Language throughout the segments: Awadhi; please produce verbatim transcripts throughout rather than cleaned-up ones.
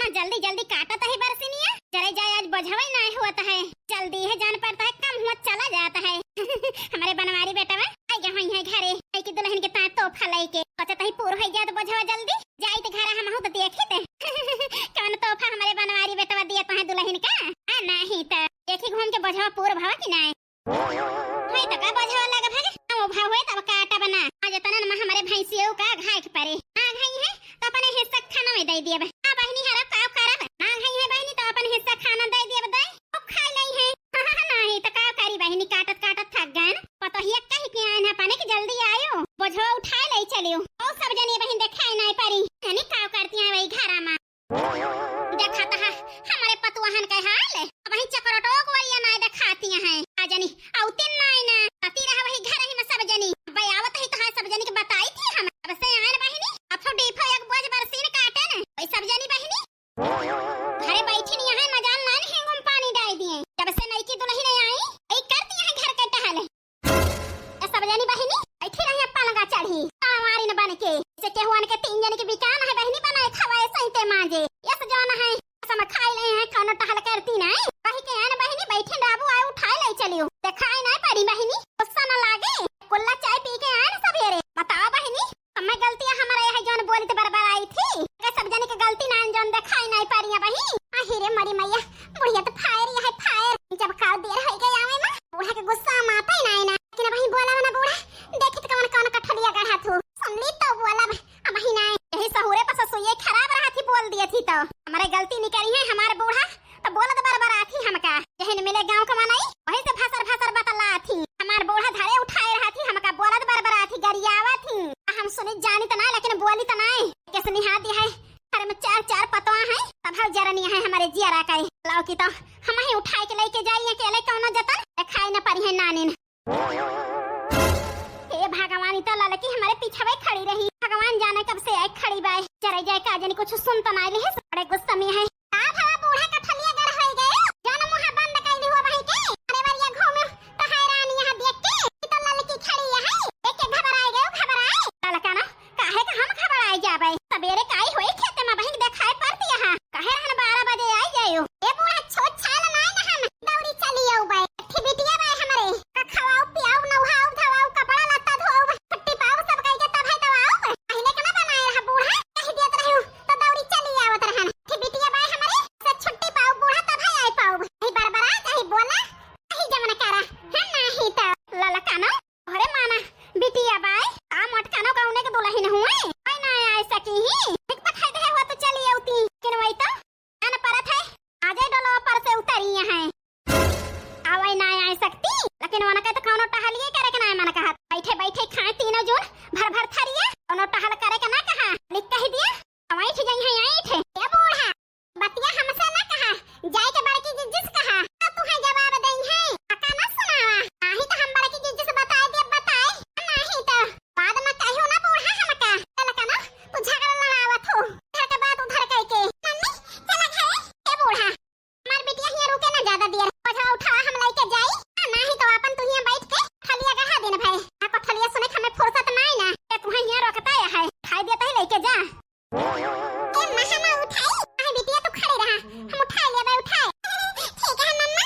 जल्दी जल्दी काटत ही बरसिनिया, चले जाए, आज बोझवै नाहीं होत है। जल्दी है, जान पड़त है, कम हुआ चला जात है। हमरे बनवारी बेटवा आइ गए होइहैं घरे, आइ के दुलहिन के ताईं तोहफा लइके। सोचत ही पूर होइ जात बोझवा जल्दी, जाइत घरा हमहू त देखित कौन तोहफा हमरे बनवारी बेटवा दियत है दुलहिन का। आ नाहीं त देखी घूम के बोझवा पूर भवा कि नाहीं। होई त का बोझवा लगभग, हम उभा होई तब काटब ना। आज एतना न हमरे भैंसियो का घाय के परे। आ गई है त अपने हिस्सा खाना में दइ दियब। आ बहिनी हरा का करब, आ गई है बहिनी त अपन हिस्सा खाना दइ दियब, दइ। अब खाइ लइहैं। नाहीं त का करी बहिनी, काटत काटत थक गएन। पतोहिया कहि के आएन अपने कि जल्दी आयो, बोझवा उठाए लइ चलियो। और सब जनी बहिन देखाई नाहीं परी। हनी का करती हैं वही घरा मा। देखत ह हमरे पतुआहन के हाल, अबहीं चकरोटो गोरिया नाहीं देखाती हैं। आ जनी, अउतिन नाहीं ना, अति रहा वही घर ही मा सब जनी। अबै आवत ही त है सब जनी के बताइत ही हम। अब से आएन बहिनी, अब तो डीफो एक बोझ बरसीन काटेन, वही सब जनी बहिनी। घरे बैठी नहीं है, मजाल नाहीं हिंगुम पानी डाल दिए। जब से नईकी दुलहिन आई, यही करती हैं घर के टहल। ए सब जनी बहिनी, बैठी रही पलंगा चढ़ी, संवारिन बन के। से केहुअन के तीन जनी के बिकान है बहिनी, बनाए खवाए सैते मांजे। यस जौन है, सम खाई ले हैं, कौनो टहल करती नाहीं। वही के आन बहिनी, बैठिन रहबू, आए उठाए लइ चलियो। देखाई नाहीं पड़ी बहिनी, गुस्सा न लागे। कुल्ला चाय पी के आएन सबेरे। बताओ बहिनी, हमें गलती है, हमारा यह जौन बोली त बरबर आई थी। के सब जनी के गलती नाहीं, जौन देखाई नाहीं पड़ी बहिनी। आही रे मरी मैया, बुढ़िया त फायर, यह फायर। जब का देर होइ गई आवे मा, बूढ़ा के गुस्सा माता ही नाहीं ना। लेकिन बहिनी बोला ना बूढ़ा, देखित कौन कौन कठलिया गढ़ा थू। सुन ली त बोला, अबहीं नाहीं। यही सहूरे पर ससुइये खराब रहा थी, बोल दिए थी त। हमरे गलती निकरी है, हमार बूढ़ा त बोलत बरबर आथी हमका। जहिन मिले गाँव का मनई, वही से भसर भसर बतला आथी। हमार बूढ़ा धरे उठाए रहा थी, हमका बोलत बरबर आथी, गरियावा थी। आ हम सुनी जानी त नाहीं, लेकिन बोली त नाहीं। किस निहा दिया है, घर मा चार चार पतवा हैं, तब हव जरनी है हमरे जियरा का। लाओ की त हमहीं उठाए के लइके जाई, अकेले कौनो जतन, देखाई न पड़ी है नानिन। हे भगवान, ई त ललकी हमरे पीछवे खड़ी रही। भगवान जाने कब से आई खड़ी बाय। जरा जाए का जाने कुछ सुन त नाहीं लिहिस। बड़े गुस्सा में है। का भवा बूढ़ा कठलिया गढ़ होई गए? जौन मुँह बंद कइली हुआ वही के? अरे वरिया घूमे त हैरान यहाँ देख के। ई त ललकी खड़ी है। देख के घबराए गए, घबराए। ललका ना, काहे का हम घबराए जाबे? सबेरे काई होई खेते मा बहिन देखाए पड़ती यहाँ। काहे रहन बारह बजे आई जायो। ए बूढ़ा छोट छाल नाई ना हम। दौड़ी चली आऊ बे। अठी बिटिया बे हमरे। का खवाऊ, पियाऊ, नहाऊ, धवाऊ, कपड़ा लत्ता धोऊ, छुट्टी पाऊ सब कई के तब है तब आऊ। पहिले के ना बनाए रहा बूढ़ा। कह दियत रहू तो दौड़ी चली आवत रहन। अठी बिटिया बे हमरे। से छुट्टी पाऊ बूढ़ा तब है आई पाऊ। ही बरबरा, चाहे बोला, चाहे जमन करा। हम नाही त। ललका ना। अरे माना, बिटिया बाय, आ मोटकानो गौने के दुलहिन हुए, कोई ना आए सकी ही। एक तो खाई दे हुआ तो चली आउती, किन वही तो, अन परत है, आजे डोलो पर से उतरी यहाँ। आवै ना आए सकती, लेकिन वनका तो कौनो टहलिए करे के ना मन कहत। बैठे बैठे खाए तीनों जून, भर भर थरिया, कौनो टहल करे के ना कहा, लिख कह दिया, अवैठ जइहैं, ऐठ। ए बूढ़ा, बतिया हमसे ना कहा, जाए के बड़की जिज्जी से कहा, तो तुहैं जवाब देइहैं। अका ना सुनावा, नाही तो हम बड़की जिज्जी से बताए देब, बताए, नाही तो बाद मा कहियो ना बूढ़ा हमका। चल का ना, तू झगड़ा लड़ावत हो, घर के बात उधर कइके। मम्मी, चला घरे, ए बूढ़ा, हमार बिटिया हियाँ रुके ना ज्यादा देर। बोझवा उठावा हम लइके जाई, आ नाही तो आपन तू हियाँ बैठ के कठलिया गढ़ा दिन भए। आ कठलिया सुने के हमें फुर्सत नाई ना, ए तुहैं हियाँ रोकता है, उठाई देता ही लइके जा। ए महा ना उठाई, आहे बिटिया तू खड़ी रहा, हम उठाई लेबे, उठाई। ठीक है मम्मा।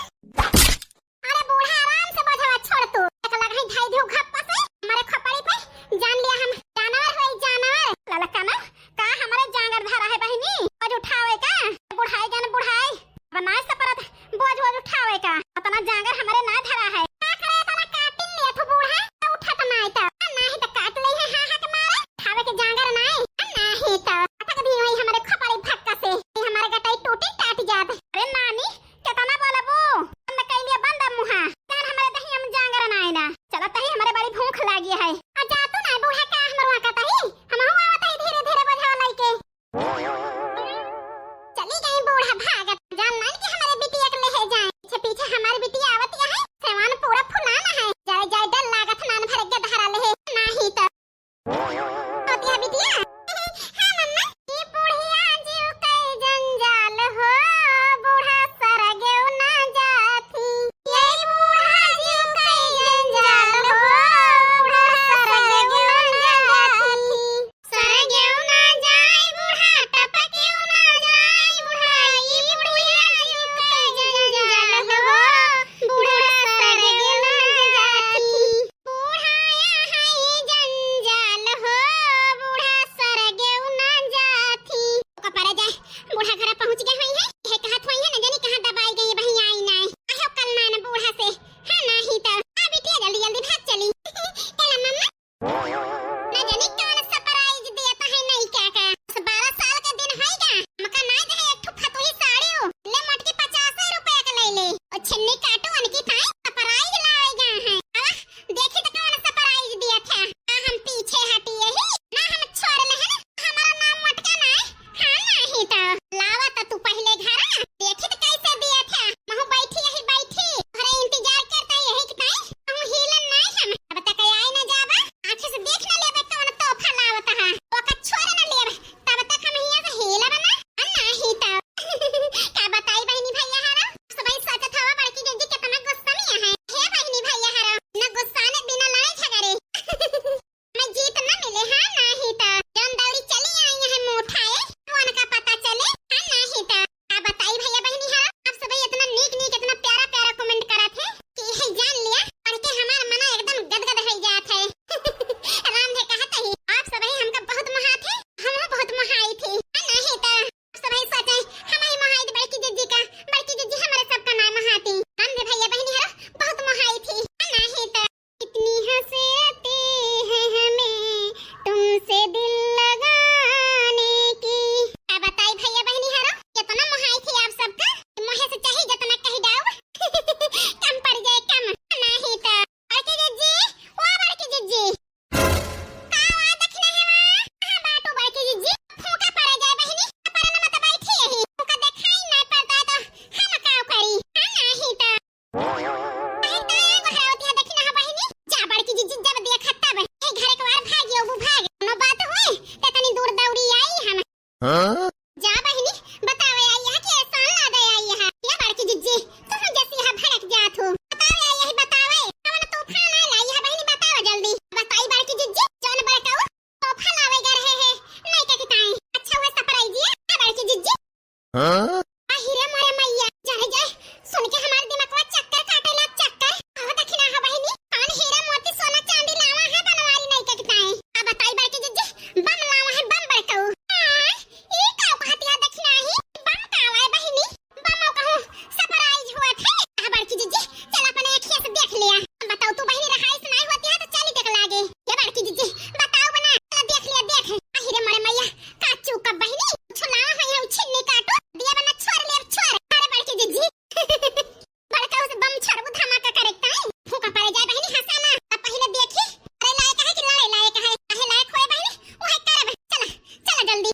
अरे बूढ़ा, आराम से बोझवा छोड़ तू। एक लगही ढाई दियो घप्पा से, हमारे खोपड़ी पे जान लिया हम जानवर होई, जानवर। ललका ना, का हमारे जांगर धरा है बहिनी? आज उठावे का? बुढ़ाई गन बुढ़ाई, अब नाई सपरत बोझ वोझ उठावे का। अतना जांगर हमारे ना धरा है। का करे, अतना काटिन लिया तू बूढ़ा, तो उठत नाई तो। नाही तो काट ले है, हाँ, हाँ के मारे। उठावे के जांगर नाई, नाही तो। अटक दी वही हमारे खोपड़ी फक्का से, ये हमारे गटाई टूटी टाट जात। अरे नानी, केतना बोलबू? बंद कइलिया, बंद मुहा। जान हमरे दहिया मा जांगर नाई ना। चलत ही हमरे बड़ी भूख लागी है। आ जा तू ना बूढ़ा, का हमरो आका तही? हमहू आवत ही धीरे धीरे बोझवा लइके। चली गई बूढ़ा भागत। जान नान के हमरे बिटिया के लेहे जाए। पीछे पीछे हमार बिटिया आवत है। सेवान पूरा फुलाना है। जाए जाए डर लागत नान भर के धारा लेहे। नाही तो होती है बिटिया। हाँ मम्मा। ई बुढ़िया जीव कई जंजाल हो, बूढ़ा सरगेउ ना जाथी। ये बूढ़ा जीव कई जंजाल हो, बूढ़ा सरगेउ ना जाथी। सरगेउ ना जाई बूढ़ा, टपकेउ ना जाई बूढ़ा। बूढ़ा घरा पहुँच गए होइहैं, यह कहत होइहैं, न जानी कहाँ दबाई गई, वहीं आई नाय। आहो कल ना न बूढ़ा से, हाँ नाही तो। आ बिटिया, जल्दी जल्दी भाग चली। चला मम्मा। न जानी कौन surprise देत है नई का का। बस बारह साल के दिन है का, हमका नाय दे है एक ठो फतुही साड़ी हो। ले मोटकी पचास रुपया के ले ले। और छिन्नी काटू उनकी ताई surprise लाए गए हैं। आह, देखी तो कौन surprise दिया था। ना हम पीछे हटी यही, ना हम छोड़ ले है, हमारा नाम मोटका ना है। हाँ, नाही तो। लावा तो तू पहले घर आ, देखी तो कैसे दिया था। महू बैठी यही बैठी, अरे इंतजार करता यही कि ताई, महू हिलन नहीं हम। अब तक आए ना जावा, आँखें से देख ना लेबे कौन तोहफा लावत है। ओका छोड़ ना लेबे, तब तक हम हियाँ से हिलब ना, आ नाही तो। का बताई बहिनी भैया हरा, सब ही सोचत हवा बड़की जिज्जी कितना गुस्सा में है। हे बहिनी भैया हरा, न गुस्सा ने बिना लड़ाई झगड़े। मैं जीत न मिले, हाँ नाही तो। जौन दौड़ी चली आई है मुँह उठाए, वो उनका पता चले, हाँ नाही तो। का बताई भैया बहिनी हरा, आप सब इतना नीक नीक, इतना प्यारा प्यारा comment करत है कि यही जान लिया, पढ़ के हमार मना एकदम गदगद हो जात है। राम जी कहत ही, आप सब ही हमका बहुत मोहात है, हम बहुत मोहाई थी, हाँ नाही तो। सब ही सोचे, हम ही मोहाई थी बड़की जिज्जी का, बड़की जिज्जी हमारे सबका नाम मोहाती। राम जी भैया बहिनी हरा, बहुत मोहाई थी, हाँ नाही तो। कितनी हसरतें हैं हमें तुमसे दिल लगाने की। का बताई भैया बहिनी हरा, कितना मोहाई थी आप सबका, मोहे से चाही जितना कही जाओ। कम पड़ जाए कम, नाही तो। बड़की जिज्जी, ओ बड़की जिज्जी। का हुआ दखिना है वहाँ? कहाँ बाटू बड़की जिज्जी? फूंका पड़ जाए बहिनी, पर न मत बैठी यही। फूंका देखाई नहीं पड़ता है तो हम का करी? हाँ नाही तो। अरे, काहे गोहरावत है, देखी ना बहिनी? जा बड़की जिज्जी, जब देखा तब। ए, घरे के बाहर भाग, यो वो भाग। कोनो बात होए, त तनी दूर दौड़ी आई हम। हाँ? जा बहिनी, बतावे आई है कि एहसान लादे आई है। या बड़की जिज्जी, तुम जैसी यहाँ भड़क जात हो। बतावे आई है, बतावे। कौन तूफान आला आई है बहिनी, बतावे जल्दी। बताई बड़की जिज्जी, जौन बड़काऊ तोहफा लावे गए रहे हैं, नहीं के किताई। अच्छा हुआ surprise दिया, ए बड़की जिज्जी। हाँ? आही रे मोरे मैया, जाए जाए, सुन के हमार दिमागवा चक्कर काटे लाग चक्कर। कहो दखिना हो बहिनी, कौन हीरा मोती सोना चांदी लावा है बनवारी नहीं के किताई। अब बताई बड़की जिज्जी, बम लावा है बम बड़काऊ। हाँ, ई का कहत है दखिना ही, बम का आवा है बहिनी? बमो कहूँ surprise हुआ थे। आ बड़की जिज्जी, चल अपने अखिया से देख लिया। बताओ तू बहिनी रहाइस नहीं होती है तो चली देख लागे। ये बड़की जिज्जी, बताओ बना, चल देख लिया देख। आही रे मोरे मैया, का चूका बहिनी, छुलावा है ये छिन्नी काटू, दिया बना छोड़ ले छोड़। अरे बड़की जिज्जी, बड़का उसे बम छोड़बू धमाका करे ताई। फूंका पड़े जाए बहिनी हंसाना, तब पहले देखी, अरे लायक है कि लड़े लायक है, कहे लायक होए बहिनी, वही करब। चला, चला जल्दी।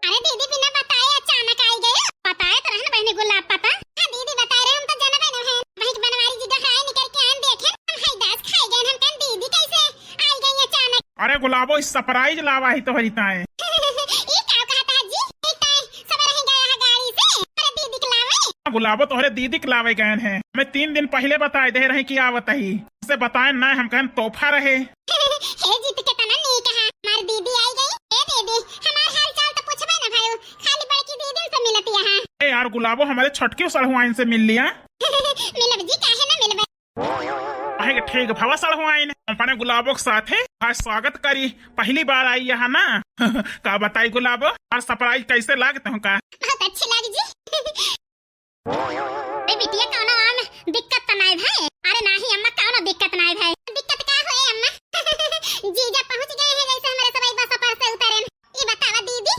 अरे दीदी, बिना बताए अचानक आई गए। बताए तो रहन बहिनी गुलाब पता। हाँ दीदी, बताए रहे, हम तो जनबे न है। वही बनवारी जी गहराए निकल के आन देखे, हम हई दास खाए गए, हम कहन दीदी कैसे आई गई अचानक। अरे गुलाबो, ई surprise लावा ही तोहरी ताए। ई का कहत है जी? ई ताए सब रह गया है गाड़ी से। अरे दीदी के लावे। गुलाबो, तोहरे दीदी के लावे गए हैं। हमें तीन दिन पहले बताए दे रहे कि आवत ही। से बताए ना, हम कहन तोहफा रहे। हे जीत, कितना नीक है, हमार दीदी आई गई। ए दीदी, हमार हाल चाल तो पूछबे ना भाई, खाली बड़की दीदी से मिलत यहाँ। ए यार गुलाबो, हमारे छोटकी सड़हुआइन से मिल लिया। मिलब जी, काहे ना मिलबे। आहे के ठीक भवा सड़हुआइन, अपने गुलाबो के साथे आज स्वागत करी, पहली बार आई यहाँ ना। का बताई गुलाबो, और surprise कैसे लागे तुमका? बहुत अच्छी लागी जी। अरे बिटिया, कौनो आम दिक्कत तो नाय भाई? अरे नाही अम्मा, कौनो दिक्कत नाय भाई। दिक्कत का होए अम्मा? जीजा पहुँच गए हैं, जैसे हमारे सबही बस पर से उतरे। ई बतावा दीदी,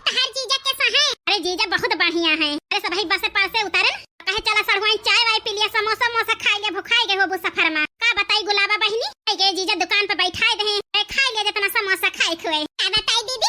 तहार जीजा कैसा है? अरे जीजा बहुत बढ़िया है। अरे सबही बस पर से उतरे, कहे चला सड़हुआइन चाय वाय पी लिया, समोसा मोसा खाई लिया, भुखाई गए होबू सफर में। का बताई गुलाबा बहिनी, आई गए जीजा दुकान पे बैठाए दे, ए, खाई लिया जितना समोसा खाए खुए। का बताई दीदी,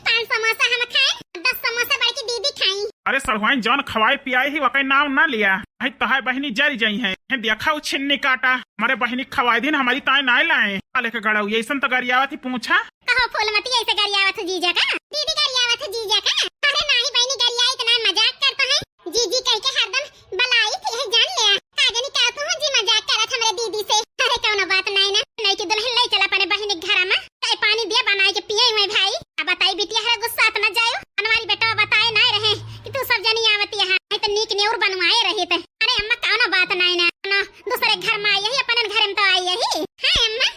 पाँच समोसा हम खाए, दस समोसा बड़की दीदी खाई। अरे सड़हुआइन, जौन खवाई पियाई ही, वकै नाम ना लिया। भाई तहार बहिनी जरी जइहैं। हैं, देखा उ छिन्नी काटा, हमारे बहिनी खवाई दिन हमारी ताई नाय लाए। काले के गड़ऊ, ऐसन तो गरियावत ही पूछा। कहो फूलमती, ऐसे गरियावत हो जीजा का? दीदी गरियावत हो जीजा का? अरे नाही बहिनी गरिया, इतना मजाक करता है। जीजी कह के हरदम बलाई थी, यही जान लिया। का जानी का तू जी मजाक करत हमरे दीदी से। अरे कौनो बात नाय ना, नई की दुल्हन ले चला अपने बहिनी के घरा में। चाय पानी दिया बनाए के पिए हुए भाई। अब बताई बिटिया, हरा गुस्सा इतना जायो। हमारी बेटा बताए नाय रहे कि तू सब जनी आवत यहाँ। नहीं तो नीक नेउर बनवाए रही थे। अरे अम्मा कौनो बात नाय ना, ना दूसरे घर में आई यही, अपने घर में तो आई यही। हाँ अम्मा।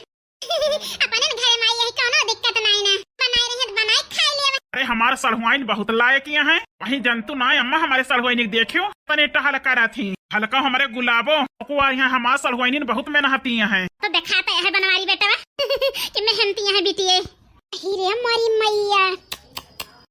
अपने घर में आई यही, कौनो दिक्कत नाय ना। बनाए रहे तो बनाए खाई लेवे। अरे हमार सढ़ुआइन बहुत लायक यहाँ है। वहीं जंतु ना अम्मा हमारे सढ़ुआइन के देखियो, तने टहल करत ही। हल्का हमारे गुलाबो, ओको यहाँ हमार सढ़ुआइन बहुत मेहनती यहाँ है। तो देखात है बनवारी बेटवा कि मेहनती यहाँ बिटिए। अही रे मोरी मैया,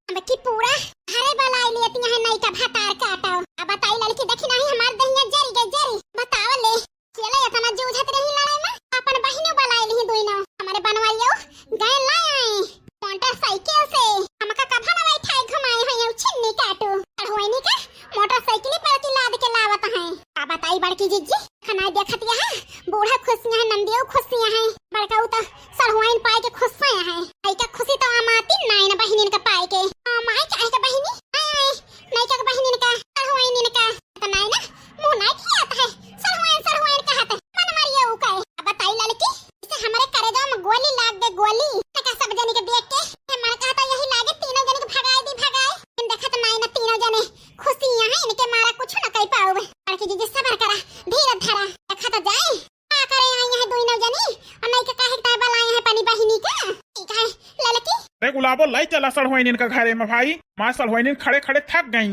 अब की पूरा घरे बलाई लेती है नई का भतार काटो। अब बताई लड़की देखी नहीं हमार दहिया जरी गई जरी। बताओ ले, चले इतना जूझत रही लड़ाई में, अपन बहिनो बलाई ली दुइनो। हमारे बनवाइयो गए लाई आई मोटरसाइकिल से। हमका कफन बैठाए घुमाए हैं यौ छिन्नी काटू। सढ़ुआइनी का मोटरसाइकिल पर की लाद के लावत हैं। का बताई बड़की जिज्जी, खनाई देखत यहाँ बूढ़ा खुशियाँ हैं, नंदियो खुशियाँ हैं, बड़का उ तो सढ़ुआइन पाए के खुशियाँ हैं। आई का खुशी तो आमाती नाई ना बहिनिन का पाए के। आ, माई चाहे का बहिनी, आए, आए, नाई का बहिनिन का, सढ़ुआइनिन का, तो नाई ना, मुँह नाई खियात है, सढ़ुआइन, सढ़ुआइन कहत है, मन मारियो उ कहे। अब बताई लड़की, इसे हमारे करेजा में गोली लाग गए, गोली। तका सब जनी के देख के, ये मन कहता यही लागे तीनों जनी के भगाए दी, भगाए। इन देखत नाई ना तीनों जने खुशियाँ हैं, इनके मारा कुछ न कह पाओ। बड़की जिज्जी सबर करा, धीरज धरा, देखा तो जाए। का करे आई हैं दुइनो जनी, और नाई के काहे के ताई बलाई हैं अपनी बहिनी का? ठीक है, ललकी। अरे गुलाबो, लाई चला सढ़ुआइनिन का घरे में भाई, माँ सढ़ुआइनिन खड़े खड़े थक गई।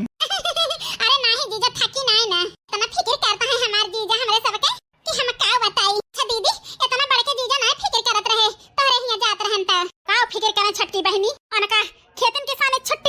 अरे नाही जीजा, थकी नाही ना, इतना फिकिर करता है हमार जीजा हमरे सबके कि हम का बताई। अच्छा दीदी, इतना बड़के जीजा ना फिकिर करत रहे, तोहरे हियाँ जात रहन त। का फिकिर करन छोटकी बहिनी, उनका खेतन किसाने छुट्टी